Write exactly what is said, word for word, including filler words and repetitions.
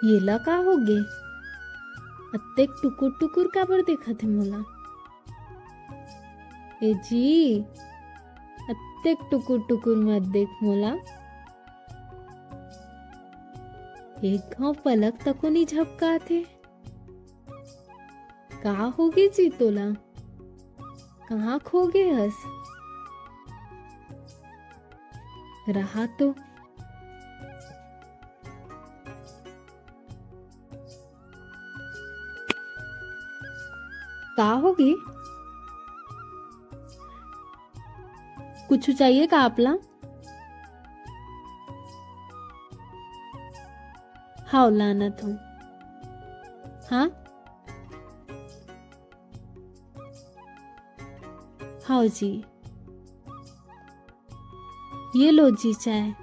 ये ला का होगे? अतेक टुकुर टुकुर काबर देखत हे मोला? ए जी, अतेक टुकुर टुकुर मत देख मोला। एक घांव पलक तको नी झपकात हे। का होगे जी तोला? कहाँ खो गे हस? रहा तो। का होगे? कुछ चाहिए का आप ला? हाव, लानत हूँ। हाँ? हाव जी। ये लो जी चाय।